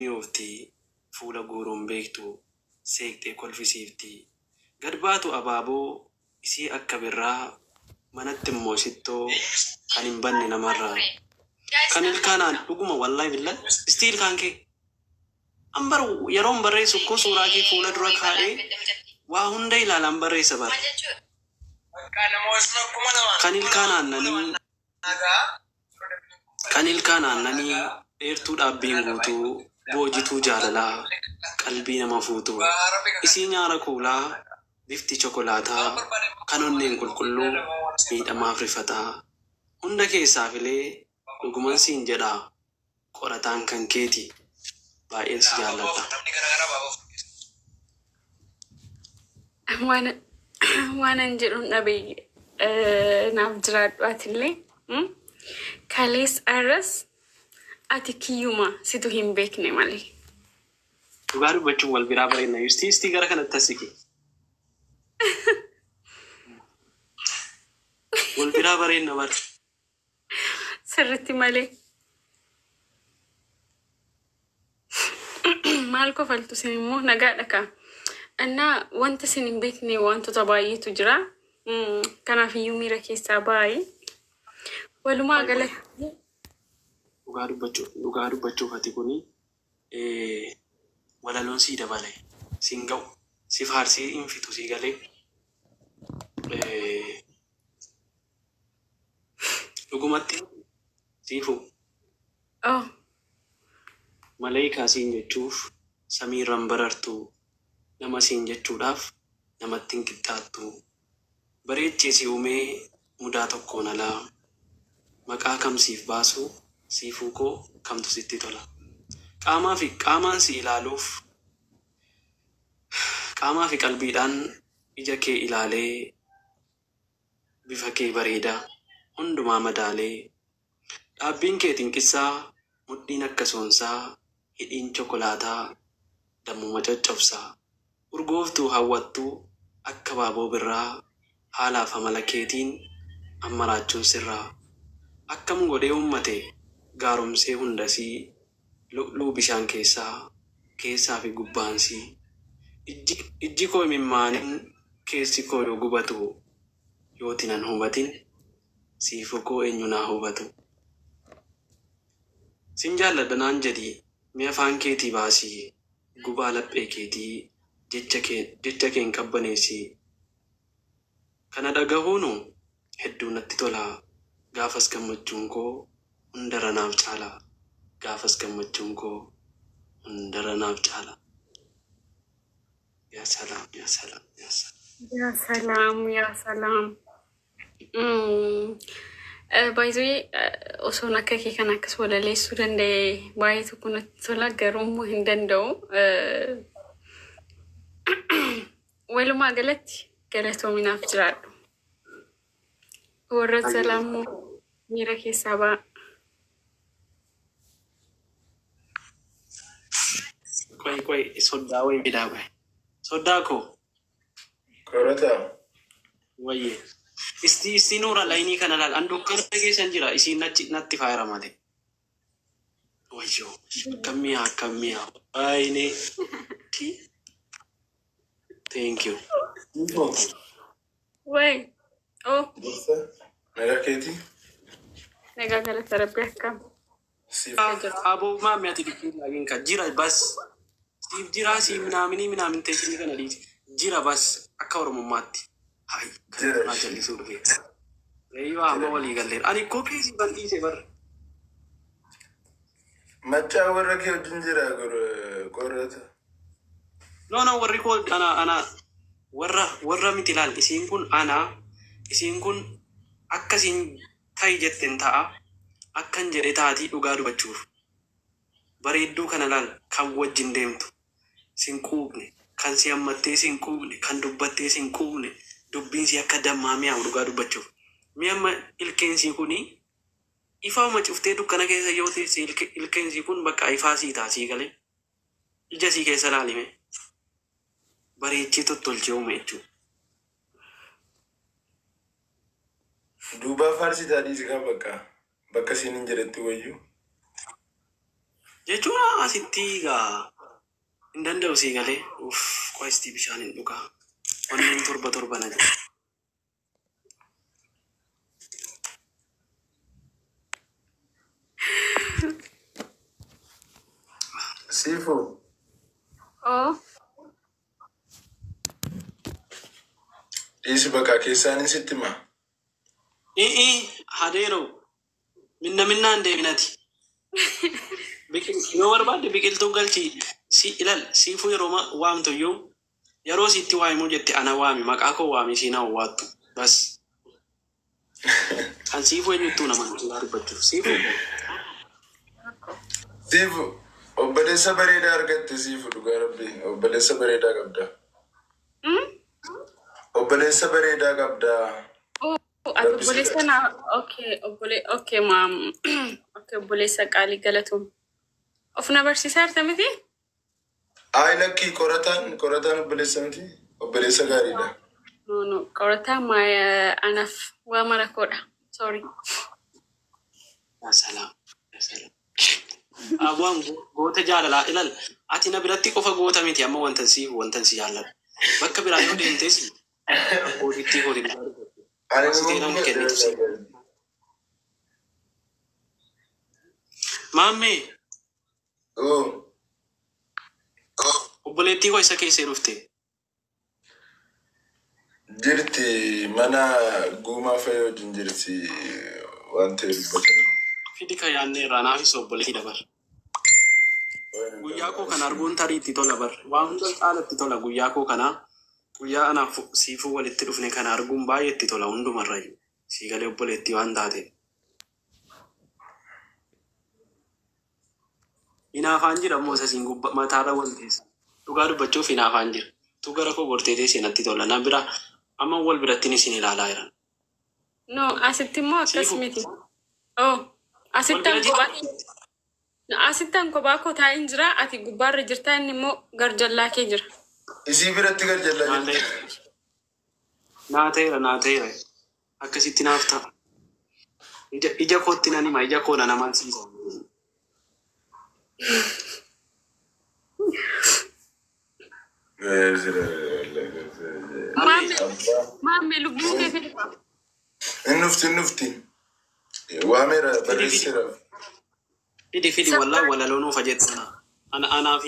Mi'oofti, fuula guuruun beektu, seeqxee kolfisiifti. Gad baatu abaaboo isii akka birraa, manatti immoo shittoo kan hin banne namarraa. Kan ilkaanaan dhuguma wallahi billahi istii ilkaan kee. An bar yeroon barreessu koo suuraa kee fuula dura kaa'ee waa hunda ilaalaan barreessa bar. Kan ilkaan aannanii Kan ilkaan aannanii dheertuu dhaabbiin guutuu boojituu jaalalaa qalbii nama fuutuu isii nyaara kuulaa bifti chokolaataa kan onneen qulqulluu miidhamaaf rifataa hunda keessaa filee dhuguman siin jedhaa qorataan kan keeti baay'een si jaalladha. Waan waanan jedhuun dhabe naaf jiraadhu atillee. Kalees arras ati kiyyuma situ hin beekne malee. Dhugaa dubbachuun wal biraa bareedna. Istii istii gara kanatti as siqi. Wal biraa bareedna bar. Sirritti malee. Maal kofaltu isin immoo nagaadha kaa. Innaa wanta isin hin beekne wantoota baay'eetu jira. Kanaaf iyyuu miira keessaa baay'ee. Walumaa Qoy qoy. galatti Dhugaa dubbachuuf dhugaa dubbachuuf ati kuni walaloon sii dabale siin ga'u si faarsee hin fixu sii galee dhugumatti siifuu oh maleeykaa siin jechuuf samiirran barartu nama siin jechuudhaaf namatti hin qixxaattu bareechee si uumee mudaa tokkoon alaa maqaa kam siif baasu siifuu koo kamtu sitti tola qaamaa fi qaamaan si ilaaluuf qaamaa fi qalbiidhaan ija kee ilaalee bifa kee bareeda hundumaa madaalee dhaabbiin kee xinqissaa mudhiin akka soonsaa hidhiin chokolaataa dammuma coccobsaa urgooftuu hawwattuu akka baaboo birraa haalaaf amala keetiin ammaraachuun sirraa akkam godhee uummate gaaromsee hundasii lu'luu bishaan keessaa keessaa fi gubbaansii ijji ijji koo imimmaaniin keessi koo yoo gubatu yooti nan hubatin siifuu koo eenyu naa hubatu sin jaalladha naan jedhi mee afaan keetii baasii gubaa laphee keetii jecha kee jecha keen qabbaneessi kana dhagahuunu hedduu natti tola gaafas gammachuun koo hundarra naaf caala gaafas gammachuun koo hundarra naaf caala yaa salaam yaa salaam yaa salaam. Yaa salaam yaa salaam. By the way, osoon akka kee kana akkas walaleessuu danda'e baay'ee tokko natti tola garuu immoo hin danda'u. Walumaa galatti galatoominaaf jiraadhu. Warra jalaa immoo miira keessaa ba'a. Qoy qoy soddaa wayii fidaa qoy. Soddaa koo Qorataa. wayye. Isti isti nuura laayinii kana laal. An dukkana keessan jira isiin nachi natti faayira malee. Wayyoo akkam mi'aa akkam mi'aa. Waayine. Thank you. Siifoo. Way, oh, Gorsa. Nagaa keetii. Nagaa galata rabbi akkam. Siif. Aboo maammi ati dubbii laagiin ka jira bas. Siif jira siif minaaminii minaamin teessinii kana dhiisi. Jira bas akka oromummaatti. Hayi kan Jira namaa ishee. jallisuu dhufe. Reeyyuu amma Jira. walii galleera. Ani kophee si bal'iise bar. Maccaa warra kee wajjin jira qorata. No no warri koo ana ana warra warra miti laal isiin kun ana isiin kun akka isiin ta'i jetten ta'a akkan jedhe taatii dhugaa dubbachuuf bareedduu kana laal kan wajjin deemtu sin quuqne kan si hammattee sin quuqne kan dubbattee sin quuqne dubbiin si akka dammaa mi'aawu dhugaa dubbachuuf mi'a amma ilkeen sii kuni ifauma cuftee dukkana keessa yoo teesse ilkeen sii kun bakka ifaa sii ta'a sii galee ija sii keessa laalime bareechee tottolchee uume jechuudha. Duubaa faarsitaa dhiisi kan bakka. Bakka siin hin jedhetti wayyuu. Jechuun asitti egaa hin danda'u sii galee. Uff, qo'istii bishaan hin dhugaa. Onneen torba torba na jira. Siifuu. Oo. Dhiisi bakka keessaanin sitti hima. I'ii hadeeroo minna minnaan deeminati. Yoo barbaadde biqiltuu galchi si ilal siifuu yeroo waamtu iyyuu yeroo sitti waamuu jette ana waami maqaa koo waami siin hawwaattu bas. Kan siifuu eenyuttuu nama dhugaa dubbachuuf siifuu. Siifu obboleessa bareedaa argatte siifu dhugaa rabbi obboleessa bareedaa qabda. Obboleessa bareedaa qabda. Oh, ati obboleessa naa okay obbole okay maam okay obboleessa qaalii galatoom. Of na barsiisaa jirta miti? Ayi lakkii qorataan obboleessa miti obboleessa gaariidha. No no qorataa maa anaaf waa mara koodha. Sorry. Yaa salaam. Yaa salaam. Abu'aan goota jaalalaa ilal ati na biratti qofa goota miti amma wantan si wantan si jaalladhu. Bakka biraa yoo deemtes gootittii kooti dhugaa dubbachuu. Ani Sitee nama nan kennitu si. Maammee Oo obboleettii koo isa keessee dhufte. jirti mana guumaa fa'i wajjin jirti waan ta'e dubbatan. Fidi kan yaadne irraa naafis obboleettii dabar. Guyyaa koo kana arguun tarii itti tola bar. Waan hunda caala itti tola guyyaa koo kana. Guyyaa anaaf siifuu walitti dhufne kana arguun baay'ee itti tola hundumarrayyuu. Sii galee obboleettii waan taateef. Hinaafaan jira ammoo isa siin gubbaa mataarra wal teessa. Dhugaa dubbachuuf hinaafaan jira. Tu gara koo gortee teessee natti tola. Na bira amma wal birattiin isin ilaalaa jiran. No asitti immoo akkas Siifuu miti. Oh wal asittan bira kophaa jirtu. asittan kophaa koo taa'een jira ati gubbaarra jirta inni immoo garjallaa kee jira. Isii biratti garjallaa Naa jirti. ta'eera. Naa ta'eera naa ta'eera. Akkasitti naaf ta'a. Ija kootti nan hima ija koo na amansiisa. Maamme Maammee maamme lubbuun kee fidi. Inni dhufti inni dhufti. Waameera fidi fidi barreesseera. fidi fidi wallaa walaloo nuuf jettu ana. Ana anaaf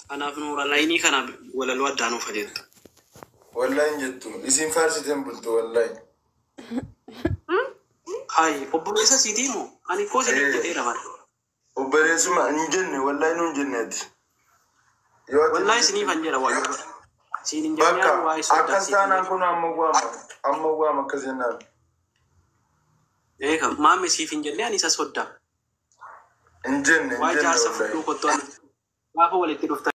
anaaf nuura laayinii kana walaloo addaa nuuf jettu. Wallaahi hin jettu. Isiin faarsiteen bultu wallaahi. Hayi obboleessa siitii moo ani koo isiniif jedheera bara. Obboleessuma hin jenne wallaahi nu hin jenne ati. Yoo ati Wallaahi isiniif han jedha waa yoo siin hin jenne bakka yaa waa'ee sodaa akkas siif hin taanaan jedhe. kun amma waama amma waama akkas jennaan. Eega maamme siif hin jenne ani isa soddaa. Hin jenne hin Waa'ee jenne jaarsa wallaahi. fudhuu kottu ani gaafa walitti dhuftan.